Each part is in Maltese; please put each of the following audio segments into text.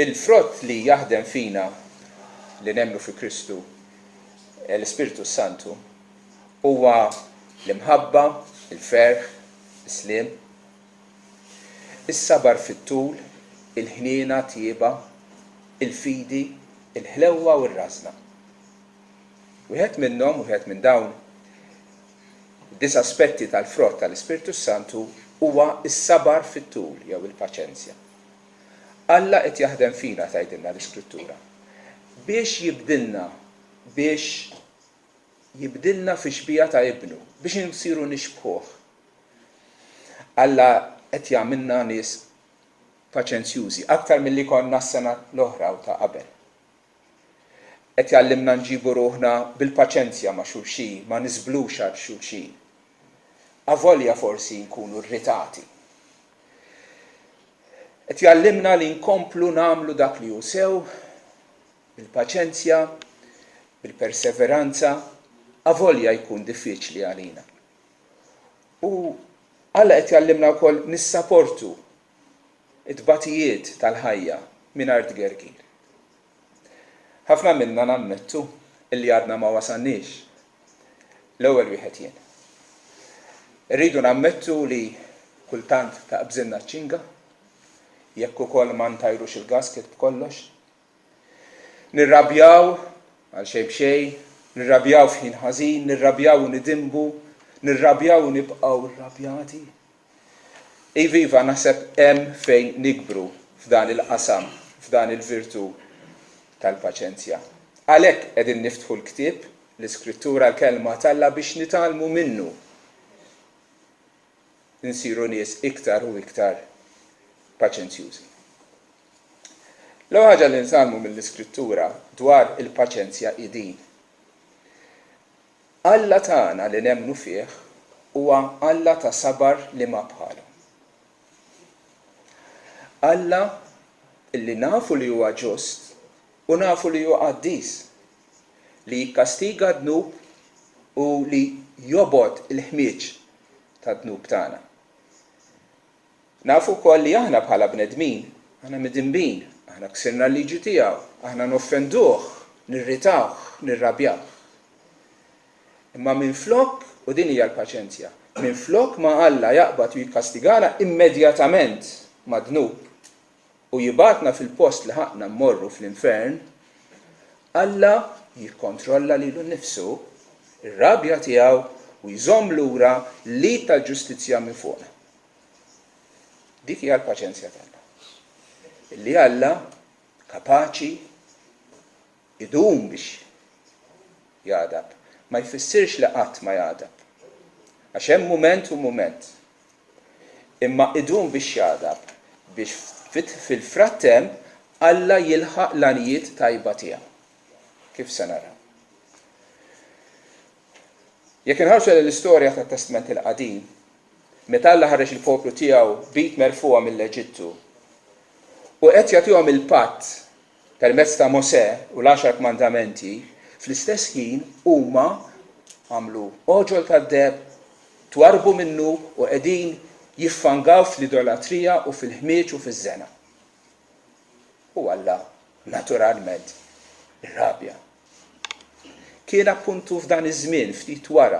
Il-frott li jaħdem fina li nemmnu fi Kristu, l-Ispirtu s-Santu, huwa l-imħabba, il-ferħ, is-sliem, is-sabar fit-tul, il-ħniena tjieba, il-fidi, il-ħlewwa u r-rażna. Wieħed minnhom, wieħed minn dawn id-disa' aspetti tal-frott tal-Ispirtu s-Santu huwa s-sabar fit-tul jew il-paċenzja. Alla qed jaħdem fina tgħidilna l-Iskrittura biex jibdilna biex jibdilna fix-xbieha ta' Ibnu, biex insiru nixbħuh. Alla qed jagħmilna nies paċenzjużi, aktar milli konna s-sena l-oħra u ta' qabel. Qed jgħallimna nġibu ruħna bil-paċenzja ma' xulxin, ma niżblux għal xulxin. Avolja forsi nkunu rritati. Qed jgħallimna li nkomplu nagħmlu dak li hu sew, bil-paċenzja, bil-perseveranza, avolja jkun diffiċli għalina. U Alla qed jgħallimna wkoll nissaportu t-tbatijiet tal-ħajja mingħajr tgergir. Ħafna minna nammettu li għadna ma wasalniex. L-ewwel wieħed jien. Irridu nammettu li kultant taqbżilna ċ-ċinga, jekk ukoll ma ntajrux il-gasket b'kollox. Nirrabjaw għal xejn b'xejn, nirrabjaw f'ħin ħażin, nirrabjaw u nidinbu, nirrabjaw u nibqgħu rrabjati. Iva, iva, naħseb hemm fejn nikbru f'dan il-qasam, f'dan il-virtù tal-paċenzja. Għalhekk qegħdin niftħu l-ktieb, l-Iskrittura, l-Kelma t'Alla biex nitgħallmu minnu nsiru nies iktar u iktar paċenzjużi. L-ewwel ħaġa li nitgħallmu mill-Iskrittura dwar il-paċenzja hi din. Alla tagħna li nemmnu fih huwa Alla ta' sabar li ma bħalu. Alla li nafu li huwa ġust u nafu li hu qaddis, li jikkastiga d-dnub u li jobgħod il-ħmieġ tad-dnub tagħna. Nafu wkoll li aħna bħala bnedmin, aħna midinbin, aħna ksirna l-liġi tiegħu, aħna noffenduh, nirritawh, nirrabjawh. Imma minflok, u din hija l-paċenzja, minflok ma Alla jaqbad u jikkastigana immedjatament mad-dnub u jibgħatna fil-post li ħaqqna mmorru fl-infern, Alla jikkontrolla lilu nnifsu, ir-rabja tiegħu u jżomm lura l-id tal-ġustizzja minn fuqna. Dik hija l-paċenzja t'Alla. Illi Alla kapaċi idum biex jagħdab. Ma jfissirx li qatt ma jagħdab. Għax hemm mument u mument. Imma idum biex jagħdab biex fil-frattemp Alla jilħaq l-għanijiet tajba tiegħu. Kif se naraw. Jekk inħarsu lejn l-istorja tat-Testment il-Qadim, Meta Alla ħareġ il-poplu tiegħu b'id merfugħa mill-Eġittu u qed jagħtihom il-patt permezz ta' Mosè u l-Għaxar Kmandamenti, fl-istess ħin huma għamlu għoġol tad-deheb, twarrbu minnu u qegħdin jiffangaw fl-idolatrija u fil-ħmieġ u fiż-żena. U Alla, naturalment, irrabja. Kien appuntu f'dan iż-żmien, ftit wara,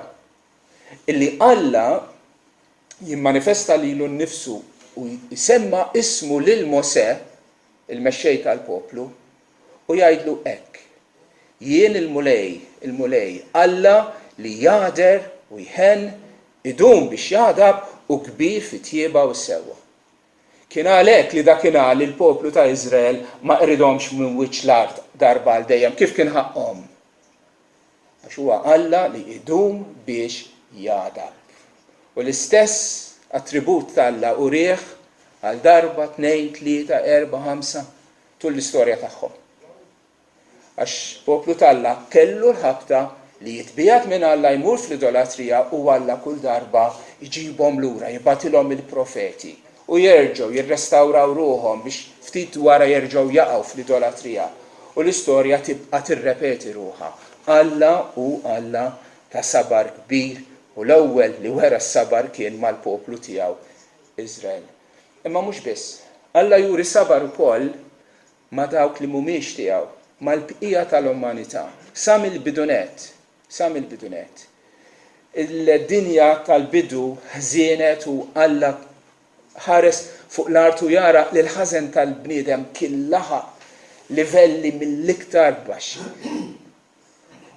Illi Alla jimmanifesta lilu nnifsu u jsemma' ismu lil Mosè, il-mexxej tal-poplu, u jgħidlu hekk, Jien il-Mulej, il-Mulej, Alla li jagħder u jħenn, idum biex jagħdab u kbir fit-tjieba u s-sewwa. Kien għalhekk li dakinhar li l-poplu ta' Iżrael ma qridhomx minn wiċċ l-art darba għal dejjem, kif kien ħaqqhom. Għax huwa Alla li idum biex jagħdab. U l-istess attribut t'Alla urieh għal darba, tnejn, tlieta, erbgħa, ħamsa, tul l-istorja tagħhom. Għax poplu t'Alla kellu l-ħabta li jitbiegħed minn Alla jmur fl-idolatrija u Alla kull darba jġibhom lura, jibgħatilhom il-profeti u jerġgħu jirrestawraw ruħhom biex ftit wara jerġgħu jaqgħu fl-idolatrija. U l-istorja tibqa' tirrepeti ruħha. Alla hu Alla ta' sabar kbir u l-ewwel li wera s-sabar kien mal-poplu tiegħu Iżrael. Imma mhux biss. Alla juri sabar ukoll ma' dawk li mhumiex tiegħu, mal-bqija tal-umanità, sa mill-bidu nett, sa mill-bidu nett. Il-dinja tal-bidu ħżienet u Alla ħares fuq l-art u jara li l-ħażen tal-bniedem kien laħaq livelli mill-iktar baxxi.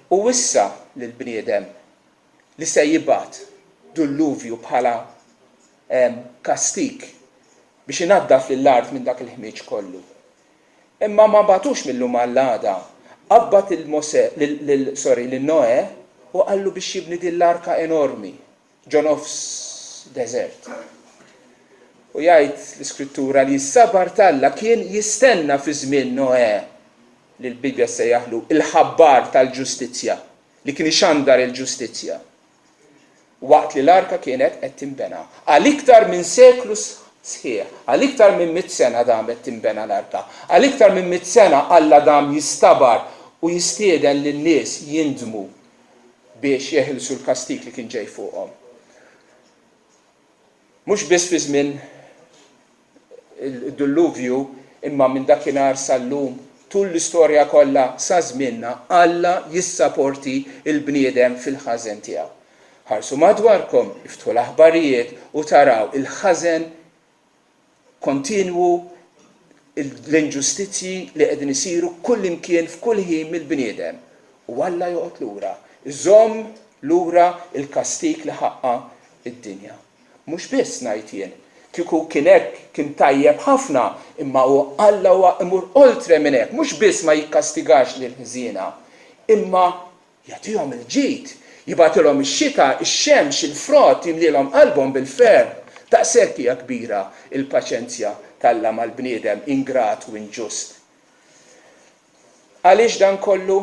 U wissa lill-bniedem li se jibgħat dulluvju bħala kastig biex inaddaf lill-art minn dak il-ħmieġ kollu. Imma ma bagħtux mil-lum għall-għada. Qabbad lil Mosè, lil, sorry, lil Noè u qallu biex jibni din l-arka enormi ġo nofs deżert. U jgħid l-Iskrittura li s-sabar t'Alla kien jistenna fi żmien Noè, li l-Bibbja ssejjaħlu il-ħabbar tal-ġustizzja, li kien ixandar il-ġustizzja, waqt li l-arka kienet qed tinbena. Għal iktar minn seklu sħiħ, għal iktar minn mitt sena damet tinbena l-arka. Għal iktar minn mitt sena Alla dam jistabar u jistieden lin-nies jindmu biex jeħilsu l-kastig li kien ġej fuqhom. Mhux biss fi żmien id-Dulluvju, imma minn dakinhar sal-lum, tul l-istorja kollha sa żmienna, Alla jissaporti l-bniedem fil-ħażen tiegħu. Ħarsu madwarkom, iftħu l-aħbarijiet u taraw il-ħażen kontinwu, l-inġustizzji li qegħdin isiru kullimkien f'kull ħin mill-bniedem. U Alla joqgħod lura, iżomm lura l-kastig li ħaqqha d-dinja. Mhux biss, ngħid jien. Kieku kien hekk kien tajjeb ħafna, imma hu Alla huwa imur oltre minn hekk, mhux biss ma jikkastigax lill-ħżiena, imma jagħtihom il-ġid, jibgħatilhom ix-xita, ix-xemx, il-frott, jimlielhom qalbhom bil-ferħ. Daqshekk hija kbira l-paċenzja t'Alla mal-bniedem ingrat u inġust. Għaliex dan kollu?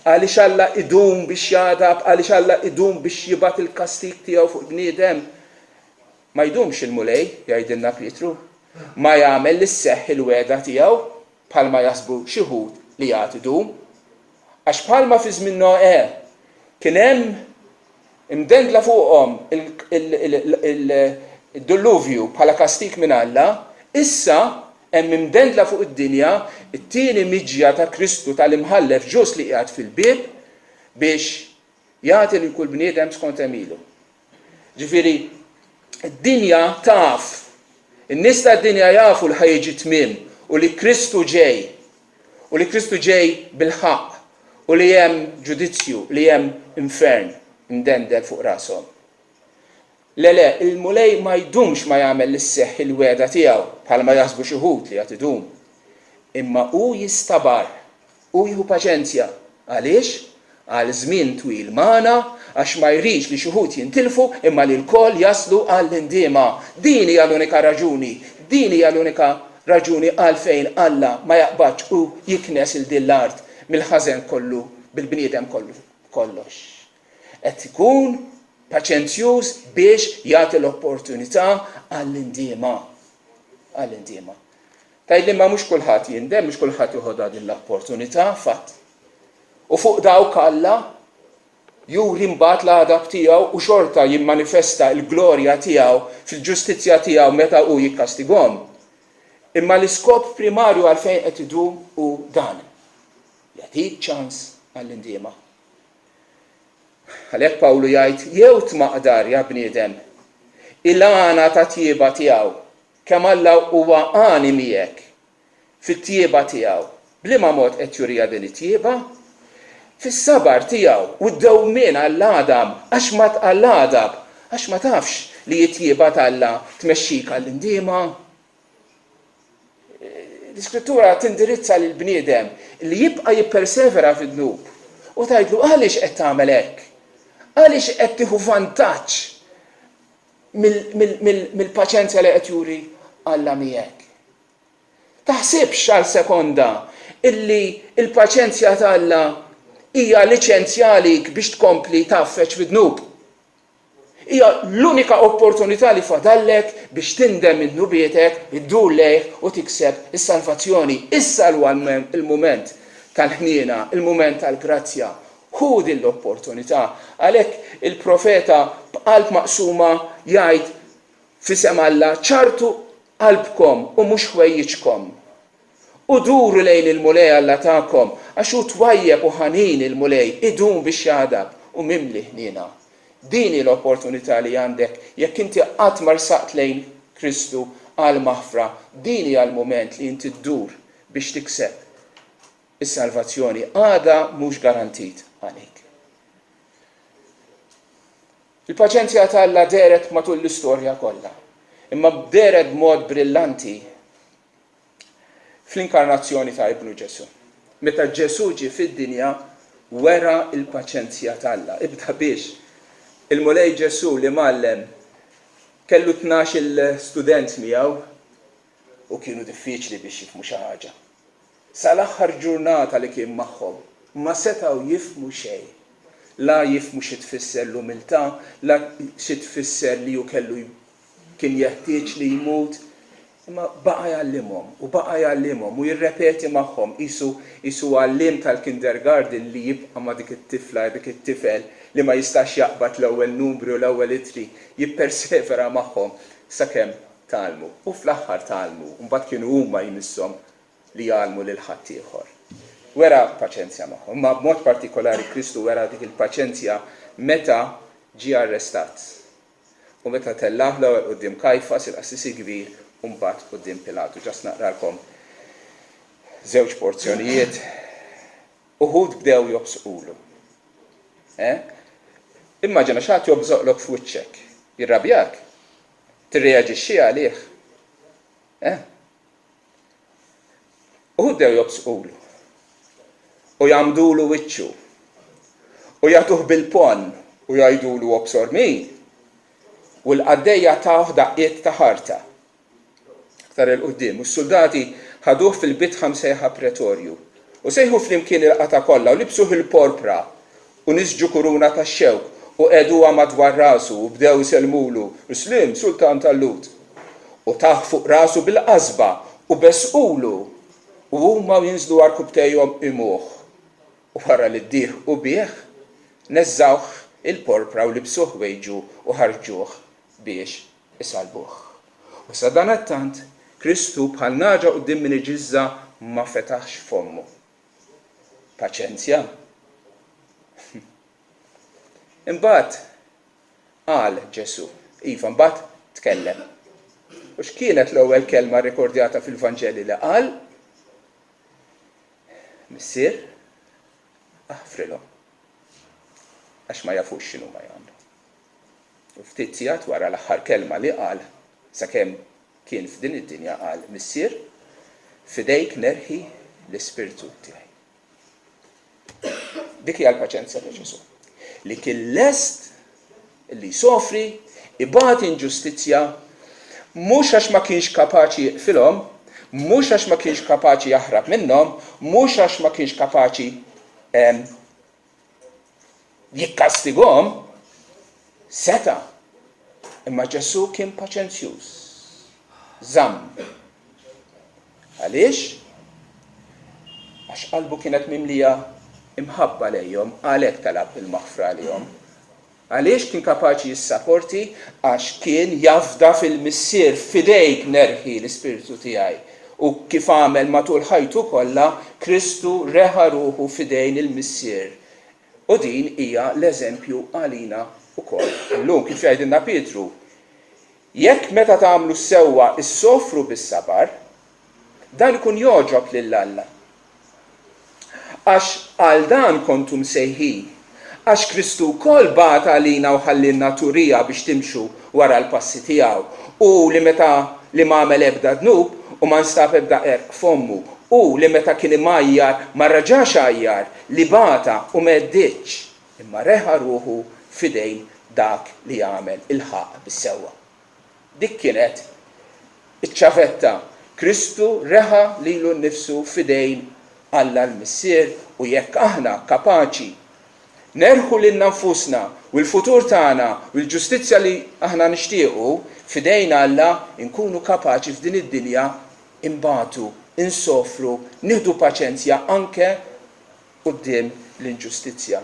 Għaliex Alla idum biex jagħdab? Għaliex Alla idum biex jibgħat il-kastig tiegħu fuq il-bniedem? Ma jdumx il-Mulej, jgħidilna Pietru, ma jagħmel li sseħħ il-wegħda tiegħu, bħalma jaħsbu xi wħud li għad idum. Għax bħalma fi żmien Noè kien hemm imdendla fuqhom il-dulluvju bħala kastig minn Alla, issa hemm imdendla fuq id-dinja t-tieni miġja ta' Kristu tal-Imħallef ġust li qiegħed fil-bieb biex jagħti lil kull bniedem skont għemilu. Ġifieri, id-dinja taf, in-nies tad-dinja jafu li ħa jiġi tmiem u li Kristu ġej u li Kristu ġej bil-ħaqq u li hemm ġudizzju, li hemm infern imdendel fuq rashom. Le, le, il-Mulej ma jdumx ma jagħmel li sseħħ il-wegħda tiegħu, bħalma jaħsbu xi wħud li għad idum. Imma hu jistabar, hu jieħu paċenzja. Għaliex? Għal żmien twil magħna, għax ma jridx li xi wħud jintilfu imma li lkoll jaslu għall-indiema. Din hija l-unika raġuni, din hija l-unika raġuni għalfejn Alla ma jaqbadx u jiknes 'il din l-art mill-ħażen kollu bil-bniedem kollu b'kollox. Qed ikun paċenzjuż biex jagħti l-opportunità għall-indiema. Għall-indiema. Tgħidli imma mhux kulħadd jindem, mhux kulħadd joħodha din l-opportunità, fatt. U fuq dawk Alla juri mbagħad l-għadab tiegħu u xorta jimmanifesta l-glorja tiegħu fil-ġustizzja tiegħu meta hu jikkastigahom. Imma l-iskop primarju għalfejn qed idum hu dan, jagħtik ċans għall-indiema. Għalhekk Pawlu jgħid, jew tmaqdar, ja bniedem, il-għana ta' tjieba tiegħu, kemm Alla huwa għani miegħek fit-tjieba tiegħu. B'liema mod qed juriha din it-tjieba? Fis-sabar tiegħu u d-dewmien għall-għadam, għax ma għall-għadab, għax ma tafx li t-tjieba t'Alla tmexxik għall-indiema? L-Iskrittura tindirizza lill-bniedem li jibqa' jippersevera fid-dnub u tgħidlu għaliex qed tagħmel hekk? Għaliex qed tieħu vantaġġ mill-paċenzja li qed juri Alla miegħek? Taħsibx għal sekonda illi l-paċenzja t'Alla hija liċenzja għalik biex tkompli tgħaffeġ fid-dnub. Hija l-unika opportunità li fadallek biex tindem minn dnubietek, iddur lejh u tikseb is-salvazzjoni. Issa huwa l-mument tal-ħniena, il-mument tal-grazzja. Ħu din l-opportunità. Għalhekk il-profeta b'qalb maqsuma jgħid f'isem Alla, ċarrtu qalbkom u mhux ħwejjiġkom. U duru lejn il-Mulej Alla tagħkom, għax hu twajjeb u ħanin il-Mulej, idum biex jagħdab u mimli ħniena. Din hi l-opportunità li għandek jekk inti qatt ma rsaqt lejn Kristu għall-maħfra, din hija l-mument li inti ddur biex tikseb is-salvazzjoni. Għada mhux garantit għalik. Il-paċenzja t'Alla dehret matul l-istorja kollha, imma dehret b'mod brillanti fl-inkarnazzjoni ta' Ibnu Ġesù. Meta Ġesù ġie fid-dinja, wera l-paċenzja t'Alla. Ibda biex il-Mulej Ġesù l-Imgħallem kellu tnax-il student miegħu u kienu diffiċli biex jifhmu xi ħaġa. Sal-aħħar ġurnata li kien magħhom, ma setgħu jifhmu xejn. La jifhmu xi tfisser l-umiltà, la xi tfisser li hu kellu kien jeħtieġ li jmut. Imma baqa' jgħallimhom u baqa' jgħallimhom u jirrepeti magħhom qisu qisu għalliem tal-kindergarten li jibqa' ma' dik it-tifla jew dik it-tifel li ma jistax jaqbad l-ewwel numri u l-ewwel ittri, jippersevera magħhom sakemm tgħallmu. U fl-aħħar tgħallmu, u mbagħad kienu huma jmisshom li jgħallmu lil ħaddieħor. Wera paċenzja magħhom. Imma b'mod partikolari Kristu wera dik il-paċenzja meta ġie arrestat u meta tellgħuh l-ewwel quddiem Kajfas, il-qassis il-kbir, u mbagħad quddiem Pilatu. Ġast naqralkom żewġ porzjonijiet. Uħud bdew jobsqulu. Eh? Immaġina xi ħadd jobżoqlok f'wiċċek. Jirrabjak? Tirreaġixxi għalih? Eh? Uħud bdew jobsqulu u jgħammdulu wiċċu u jagħtuh bil-ponn u jgħidulu obsor min? U l-qaddejja tawh daqqiet ta' ħarta. Aktar 'il quddiem, u s-suldati ħaduh fil-bitħa msejħa pretorju, u sejħu flimkien il-qatgħa kollha u libsuh il-porpra u nisġu kuruna tax-xewk u qegħduha madwar rasu u bdew isellmulu, Sliem, Sultan tal-Lhud! U tah fuq rasu bil-qasba u besqulu, u huma u jinżlu għarkupptejhom qimuh. U wara li ddieħqu bih, neżżgħuh il-porpra u libsuh ħwejġu u ħarġuh biex isallbuh. U sadanattant, Kristu bħal nagħġa quddiem min iġiżżha ma fetaħx fommu. Paċenzja. Imbagħad qal Ġesù, iva mbagħad tkellem. U x'kienet l-ewwel kelma rrekordjata fil-Vanġeli li qal? Missier, aħfrilhom għax ma jafux x'inhuma jagħmlu. U ftit sigħat wara l-aħħar kelma li qal sakemm kien f'din id-dinja qal, Missier, f'idejk nerħi l-ispirtu tiegħi. Dik hija l-paċenzja ta' Ġesù. Li kien lest li jsofri, ibati inġustizzja, mhux għax ma kienx kapaċi jiqfilhom, mhux għax ma kienx kapaċi jaħrab minnhom, mhux għax ma kienx kapaċi Jikkastigahom seta', imma Ġesù kien paċenzjuż. Żamm. Għaliex? Għax qalbu kienet mimlija imħabba lejhom, għalhekk talab il-maħfra għalihom. Għaliex kien kapaċi jissaporti? Għax kien jafda fil-Missier, f'idejk nerħi l-ispirtu tiegħi. U kif għamel matul ħajtu kollha, Kristu reħa ruħu f'idejn il-Missier. U din hija l-eżempju għalina wkoll illum. Kif jgħidilna Pietru, Jekk meta tagħmlu s-sewwa issofru bis-sabar, dan ikun jogħġob lil Alla. Għax għal dan kontu msejħin, għax Kristu wkoll bata għalina u ħallielna turija biex timxu wara l-passi tiegħu, hu li meta li m'għamel ebda dnub u ma nstab ebda qerq f'fommu, hu li meta kien imgħajjar ma reġax għajjar, li bata u m'għedditx, imma reħa ruħu f'idejn dak li jagħmel il-ħaqq bis-sewwa. Dik kienet iċ-ċavetta. Kristu reħa lilu nnifsu f'idejn Alla l-Missier u jekk aħna kapaċi nerħu lilna nfusna u l-futur tagħna u l-ġustizzja li aħna nixtiequ f'idejn Alla, inkunu kapaċi f'din id-dinja nbatu, insofru, nieħdu paċenzja anke quddiem l-inġustizzja.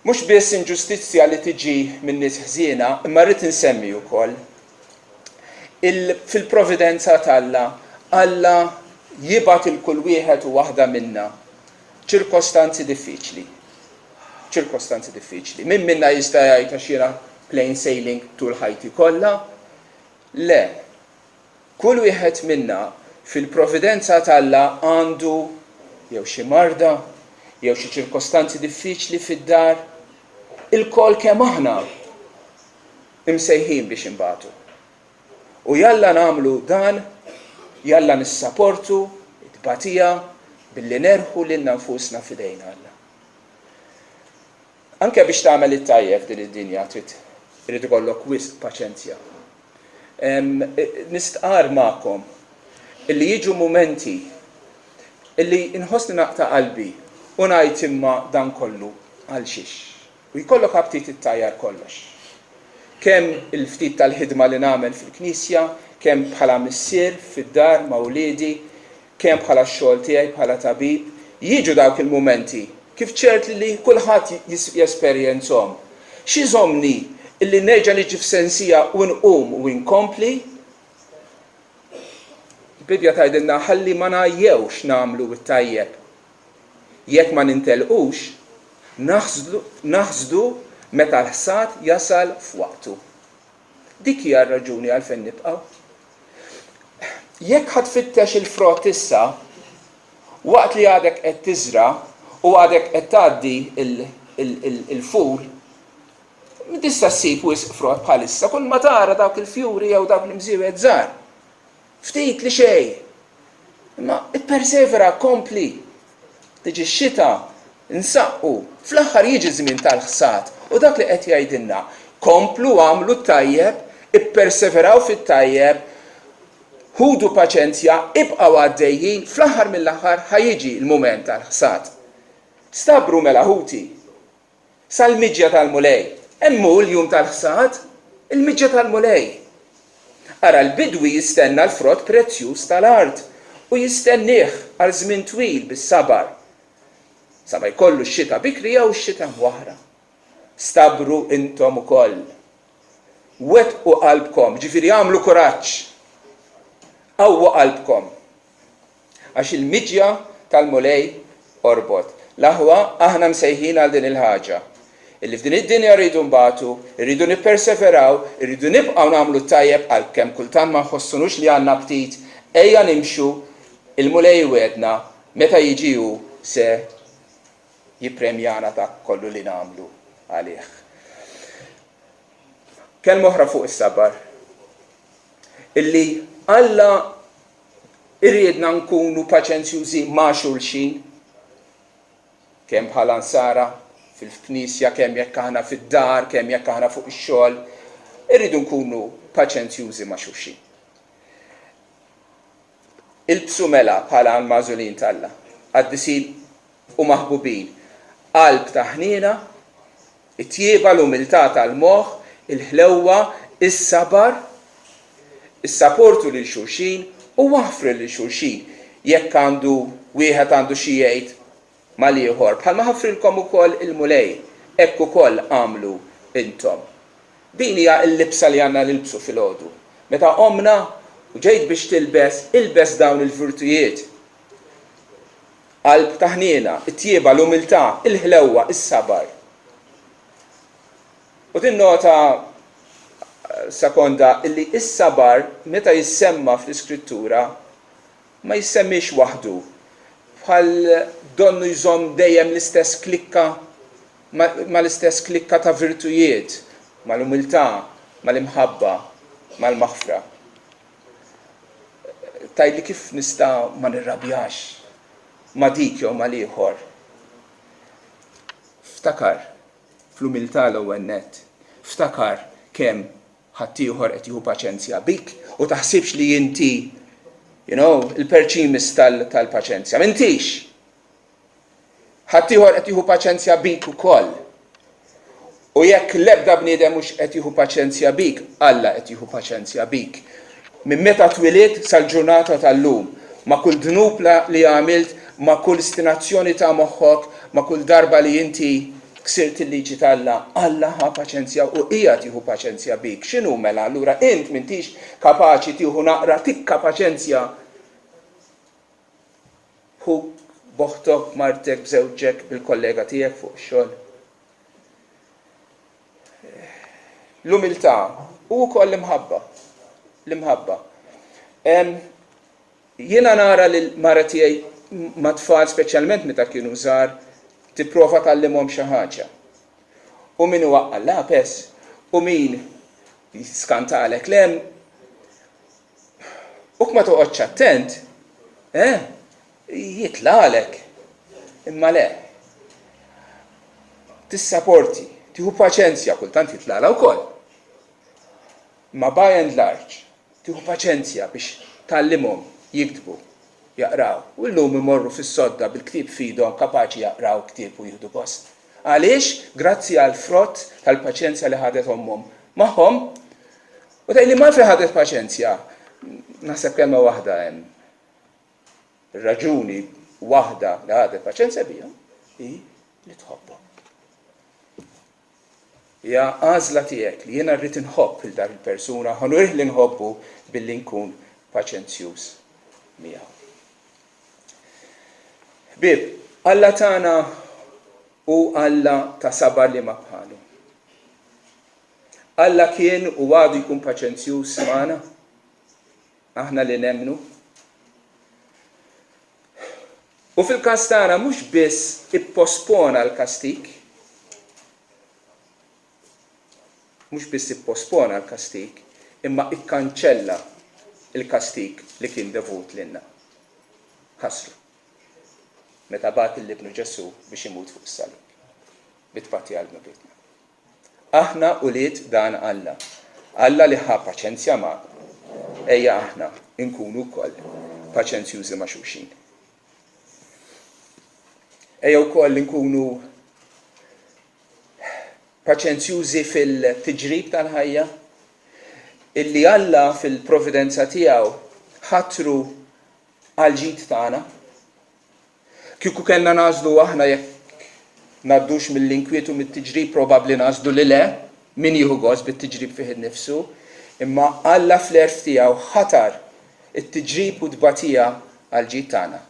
Mhux biss inġustizzja li tiġi minn nies ħżiena, imma rrid insemmi wkoll il fil-providenza t'Alla, Alla jibgħat 'il kull wieħed u waħda minna ċirkostanzi diffiċli. Ċirkostanzi diffiċli. Min minna jista' jgħid għax jiena plain sailing tul ħajti kollha? Le. Kull wieħed minna fil-providenza t'Alla għandu jew xi marda, jew xi ċirkostanzi diffiċli fid-dar. Ilkoll kemm aħna imsejħin biex inbatu. U jalla nagħmlu dan, jalla nissaportu t-tbatija billi nerħu lilna nfusna f'idejn Alla. Anke biex tagħmel it-tajjeb f'din id-dinja trid irid ikollok wisq paċenzja. Nistqarr magħkom illi jiġu mumenti illi nħossni naqta' qalbi u ngħid imma dan kollu għal xiex? U jkollok aptit ittajjar kollox. Kemm il-ftit tal-ħidma li nagħmel fil-knisja, kemm bħala missier fid-dar ma' wliedi, kemm bħala x-xogħol tiegħi bħala tabib, jiġu dawk il-mumenti, kif ċert li kulħadd jesperjenzhom. X'iżommni illi nerġa' niġi f'sensija u nqum u nkompli? Il-Bibbja tgħidilna ħalli ma ngħajjewx nagħmlu t-tajjeb. Jekk ma nintelqux, naħsdu meta l-ħsad jasal f'waqtu. Dik hija r-raġuni għalfejn nibqgħu. Jekk ħa tfittex il-frott issa, waqt li għadek qed tiżra' u għadek qed tgħaddi l-ful, tista' ssib wisq frott bħalissa, kulma tara dawk il-fjuri jew dawk l-imżiewed żgħar. Ftit li xejn. Imma ippersevera, kompli. Tiġi x-xita, nsaqqu, fl-aħħar jiġi ż-żmien tal-ħsad u dak li qed jgħidilna, komplu agħmlu t-tajjeb, ipperseveraw fit-tajjeb, ħudu paċenzja, ibqgħu għaddejjin, fl-aħħar mill-aħħar ħa jiġi l-mument tal-ħsad. Stabru mela ħuti, Sal-miġja tal-Mulej. Hemm hu l-jum tal-ħsad, il-miġja tal-Mulej. Ara l-bidwi jistenna l-frott prezzjuż tal-art u jistennieh għal żmien twil bis-sabar, sa ma jkollu x-xita bikrija u x-xita mwaħħra. Stabru intom ukoll. Wettqu qalbkom, jiġifieri agħmlu kuraġġ. Qawwu qalbkom. Għax il-miġja tal-Mulej qorbot. L-aħwa, aħna msejħin għal din il-ħaġa, illi f'din id-dinja rridu nbatu, irridu nipperseveraw, irridu nibqgħu nagħmlu t-tajjeb għalkemm kultant ma nħossunux li għandna aptit, ejja nimxu, il-Mulej iwegħdna, meta jiġi hu se jippremjana dak kollu li nagħmlu għalih. Kelma oħra fuq is-sabar. Illi Alla Iriedna nkunu paċenzjużi ma' xulxin, kemm bħala Nsara fil-knisja, kemm jekk aħna fid-dar, kemm jekk aħna fuq ix-xogħol, irridu nkunu paċenzjużi ma' xulxin. Ilbsu mela bħala l-magħżulin t'Alla, qaddisin u maħbubin, qalb ta' ħniena, it-tjieba, l-umiltà tal-moħħ, il-ħlewwa, is-sabar, issaportu lil xulxin u aħfru lil xulxin jekk għandu wieħed għandu xi jgħid mal-ieħor, bħalma ħafrilkom ukoll il-Mulej, hekk ukoll agħmlu intom. Din hija l-libsa li għandna nilbsu filgħodu. Meta qomna u ġejt biex tilbes, ilbes dawn il-virtujiet. Qalb ta' ħniena, it-tjieba, l-umiltà, il-ħlewwa, is-sabar. U tinnota sekonda illi s-sabar meta jissemma fl-Iskrittura ma jissemmiex waħdu, bħal donnu jżomm dejjem l-istess klikka mal-istess klikka ta' virtujiet, mal-umiltà, mal-imħabba, mal-maħfra. Tgħidli kif nista' ma nirrabjax ma' dik jew mal-ieħor? Ftakar fl-umiltà l-ewwel nett. Ftakar kemm ħaddieħor qed jieħu paċenzja bik u taħsibx li inti, you know, il-perċimis tal-paċenzja. M'intix! Ħaddieħor qed jieħu paċenzja bik ukoll. U jekk l-ebda bniedem mhux qed jieħu paċenzja bik, Alla qed jieħu paċenzja bik. Minn meta twilidt sal-ġurnata tal-lum, ma' kull dnub li għamilt, ma' kull stinazzjoni ta' moħħok, ma' kull darba li inti ksirt il-liġi t'Alla, Alla ħa paċenzja u qiegħed jieħu paċenzja bik. X'inhu mela allura int m'intix kapaċi tieħu naqra tikka paċenzja? B'ħuk, b'oħtok, b'martek, b'żewġek, bil-kollega tiegħek fuq ix-xogħol. L-umiltà u wkoll l-imħabba. L-imħabba. Jiena nara lil mara tiegħi mat-tfal speċjalment meta kienu żgħar tipprova tgħallimhom xi ħaġa. U min iwaqqa' l-lapes u min jiskantalek 'l hemm u ma toqgħodx attent, eh, jitlagħlek. Imma le. Tissaporti, tieħu paċenzja, kultant jitlagħla wkoll. Imma by and large, Tieħu paċenzja biex tgħallimhom jiktbu, jaqraw. U llum imorru fis-sodda bil-ktieb f'idhom kapaċi jaqraw ktieb u jieħdu gost. Għaliex? Grazzi għall-frott tal-paċenzja li ħadet ommhom magħhom. U tgħidli ma għalfejn ħadet paċenzja? Naħseb kelma waħda hemm. Ir-raġuni waħda li ħadet paċenzja bihom hi li tħobbhom. Hija għażla tiegħek li jiena rrid inħobb lil dak il-persuna, ħa nurih li nħobbu billi nkun paċenzjuż miegħu. Ħbieb, Alla tagħna hu Alla ta' sabar li ma bħalu. Alla kien u għadu jkun paċenzjuż magħna, aħna li nemmnu. U fil-każ tagħna mhux biss ippospona l-kastig, mhux biss ippospona l-kastig, imma ikkanċella l-kastig li kien devut lilna. Ħassru. Meta bagħat lil Ibnu Ġesù biex imut fuq is-salib bi tpatti għal dnubietna. Aħna ulied dan Alla. Alla li ħa paċenzja magħna. Ejja aħna nkunu wkoll paċenzjużi ma' xulxin. Ejja wkoll inkunu paċenzjużi fil-tiġrib tal-ħajja, illi Alla fil-providenza tiegħu ħatru għall-ġid tagħna. Kieku kellna nagħżlu aħna jekk ngħaddux mill-inkwiet u mit-tiġrib probabbli nagħżlu li le, min jieħu gost bit-tiġrib fih innifsu, imma Alla fl-għerf tiegħu ħatar it-tiġrib u t-tbatija għall-ġid tagħna,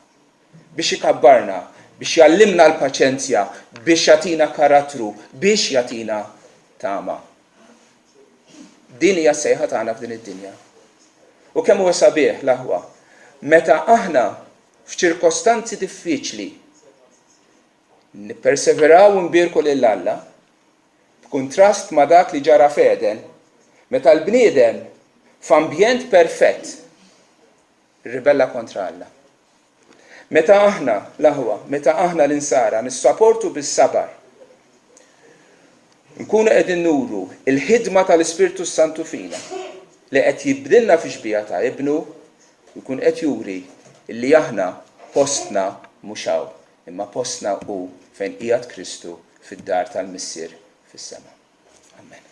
biex ikabbarna, biex jgħallimna l-paċenzja, biex jagħtina karattru, biex jagħtina tama. Din hija s-sejħa tagħna f'din id-dinja. U kemm huwa sabiħ, l-aħwa, meta aħna F'ċirkostanzi diffiċli, nipperseveraw u nbierku lil Alla, b'kuntrast ma' dak li ġara f'Għeden, meta l-bniedem, f'ambjent perfett, irribella kontra Alla. Meta aħna, l-aħwa, meta aħna l-Insara nissaportu bis-sabar, nkunu qegħdin nuru l-ħidma tal-Ispirtu s-Santu fina, li qed jibdilna fix-xbieha ta' Ibnu, U jkun qed juri li aħna postna mhux hawn, imma postna hu fejn qiegħed Kristu fid-dar tal-Missier fis-sema. Amen.